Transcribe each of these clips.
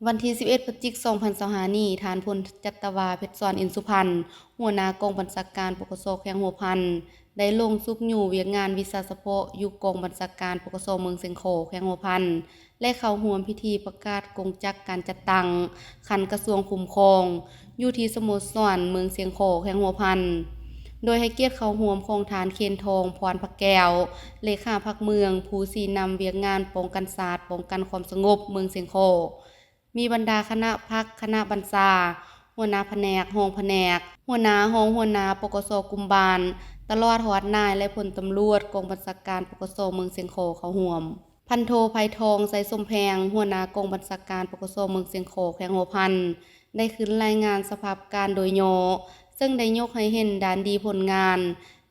ວັນທີສິບເອັດ ພະຈິກ ສອງພັນຊາວຫ້ານີ້, ທ່ານ ພົນຈັດຕະວາ ເພັດສອນ ອິນສຸພັນ ຫົວໜ້າກອງບັນຊາການ ປກສ ແຂວງຫົວພັນ ໄດ້ລົງຊຸກຍູ້ວຽກງານວິຊາສະເພາະຢູ່ກອງບັນຊາການ ປກສ ເມືອງຊຽງຄໍ້ ແຂວງຫົວພັນ ແລະ ເຂົ້າຮ່ວມພິທີປະກາດກົງຈັກການຈັດຕັ້ງຂັ້ນກະຊວງຄຸ້ມຄອງ ຢູ່ທີ່ສະໂມສອນເມືອງຊຽງຄໍ້ ແຂວງຫົວພັນ ໂດຍໃຫ້ກຽດເຂົ້າຮ່ວມຂອງທ່ານ ເຄນທອງ ພອນພະແກ້ວ ເລຂາພັກເມືອງ ຜູ້ຊີ້ນຳວຽກງານປ້ອງກັນຊາດ, ປ້ອງກັນຄວາມສະຫງົບເມືອງຊຽງຄໍ້. ມີບັນດາຄະນະພັກ, ຄະນະບັນຊາ, ຫົວໜ້າພະແນກ, ຮອງພະແນກ, ຫົວໜ້າ, ຮອງຫົວໜ້າ ປກສ ກຸ່ມບ້ານ, ຕະຫຼອດຮອດນາຍ ແລະ ພົນຕຳຫຼວດກອງບັນຊາການ ປກສ ເມືອງຊຽງຄໍ້ ເຂົ້າຮ່ວມ. ພັນໂທ ໄພທອງ ໄຊສົມແພງ ຫົວໜ້າກອງບັນຊາການ ປກສ ເມືອງຊຽງຄໍ້ ແຂວງຫົວພັນ ໄດ້ຂຶ້ນລາຍງານສະພາບການໂດຍຫຍໍ້, ເຊິ່ງໄດ້ຍົກໃຫ້ເຫັນດ້ານດີຜົນງານ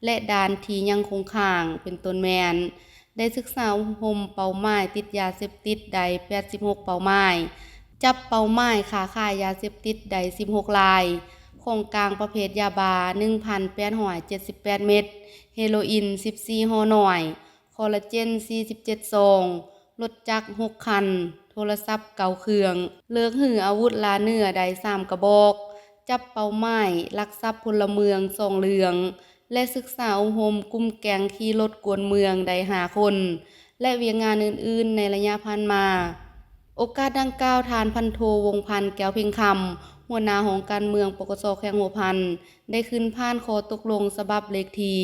ແລະ ດ້ານທີ່ຍັງຄົງຄ້າງ ເປັນຕົ້ນແມ່ນ ໄດ້ສຶກສາອົບຮົມເປົ້າໝາຍຕິດຢາເສບຕິດໄດ້ແປດສິບຫົກເປົ້າໝາຍ, ຈັບເປົ້າໝາຍຄ້າຂາຍຢາເສບຕິດໄດ້ສິບຫົກລາຍ, ຂອງກາງປະເພດຢາບ້າໜຶ່ງພັນແປດຮ້ອຍເຈັດສິບແປດເມັດ, ເຮໂລອິນສິບສີ່ຫໍ່ນ້ອຍ, ຄໍລາເຈນສີ່ສິບເຈັດຊອງ, ລົດຈັກຫົກຄັນ, ໂທລະສັບເກົ້າເຄື່ອງ, ເລິກຮື້ອາວຸດລ່າເນື້ອໄດ້ສາມກະບອກ, ຈັບເປົ້າໝາຍລັກຊັບພົນລະເມືອງສອງເລື່ອງ ແລະ ສຶກສາອົບຮົມກຸ່ມແກ້ງຂີ່ລົດກວນເມືອງໄດ້ຫ້າຄົນ ແລະ ວຽກງານອື່ນໆໃນໄລຍະຜ່ານມາ. ໂອກາດດັ່ງກ່າວ, ທ່ານ ພັນໂທ ວົງພັນ ແກ້ວເພັງຄຳ ຫົວໜ້າຫ້ອງການເມືອງ ປກສ ແຂວງຫົວພັນ ໄດ້ຂຶ້ນຜ່ານຂໍ້ຕົກລົງສະບັບເລກທີ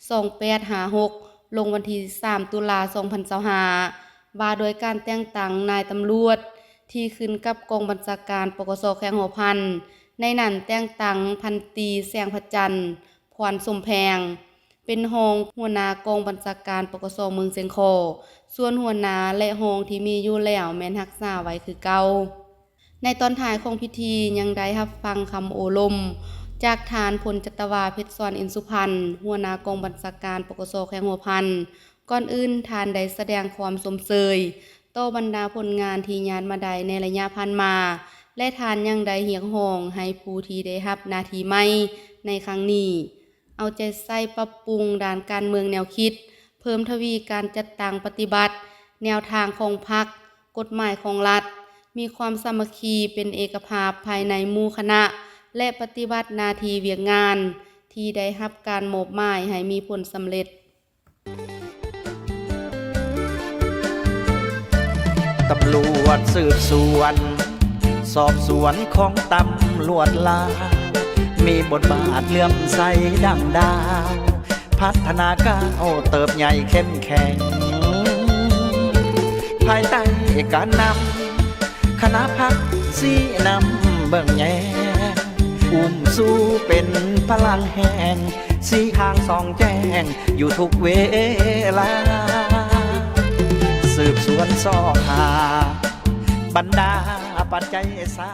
ສອງແປດຫ້າຫົກ ລົງວັນທີສາມ ຕຸລາ ສອງພັນຊາວຫ້າ ວ່າດ້ວຍການແຕ່ງຕັ້ງນາຍຕຳຫຼວດທີ່ຂຶ້ນກັບກອງບັນຊາການ ປກສ ແຂວງຫົວພັນ, ໃນນັ້ນແຕ່ງຕັ້ງພັນຕີ ແສງພະຈັນ ພອນສົມແພງ ເປັນຮອງຫົວໜ້າກອງບັນຊາການ ປກສ ເມືອງຊຽງຄໍ້, ສ່ວນຫົວໜ້າ ແລະ ຮອງທີ່ມີຢູ່ແລ້ວແມ່ນຮັກສາໄວ້ຄືເກົ່າ. ໃນຕອນທ້າຍຂອງພິທີຍັງໄດ້ຮັບຟັງຄຳໂອ້ລົມຈາກທ່ານ ພົນຈັດຕະວາ ເພັດສອນ ອິນສຸພັນ ຫົວໜ້າກອງບັນຊາການ ປກສ ແຂວງຫົວພັນ. ກ່ອນອື່ນທ່ານໄດ້ສະແດງຄວາມຊົມເຊີຍຕໍ່ບັນດາຜົນງານທີ່ຍາດມາໄດ້ໃນໄລຍະຜ່ານມາ ແລະ ທ່ານຍັງໄດ້ຮຽກຮ້ອງໃຫ້ຜູ້ທີ່ໄດ້ຮັບໜ້າທີ່ໃໝ່ໃນຄັ້ງນີ້ ເອົາໃຈໃສ່ປັບປຸງດ້ານການເມືອງແນວຄິດ, ເພີ່ມທະວີການຈັດຕັ້ງປະຕິບັດແນວທາງຂອງພັກ, ກົດໝາຍຂອງລັດ, ມີຄວາມສາມັກຄີເປັນເອກະພາບພາຍໃນໝູ່ຄະນະ ແລະ ປະຕິບັດໜ້າທີ່ວຽກງານທີ່ໄດ້ຮັບການມອບໝາຍໃຫ້ມີຜົນສຳເລັດ. ຕຳຫຼວດສືບສວນ ສອບສວນຂອງຕຳຫຼວດລາວ ມີບົດບາດເຫຼື້ອມໃສດັ່ງດາວ ພັດທະນາກ້າວເຕີບໃຫຍ່ເຂັ້ມແຂງ ພາຍໃຕ້ການນຳ ຄະນະພັກຊີ້ນຳເບິ່ງແຍງ ອຸ້ມຊູເປັນພະລັງແຮງ ຊີ້ທາງສ່ອງແຈ້ງຢູ່ທຸກເວລາ ສືບສວນຊອກຫາບັນດາປັດໄຈສາ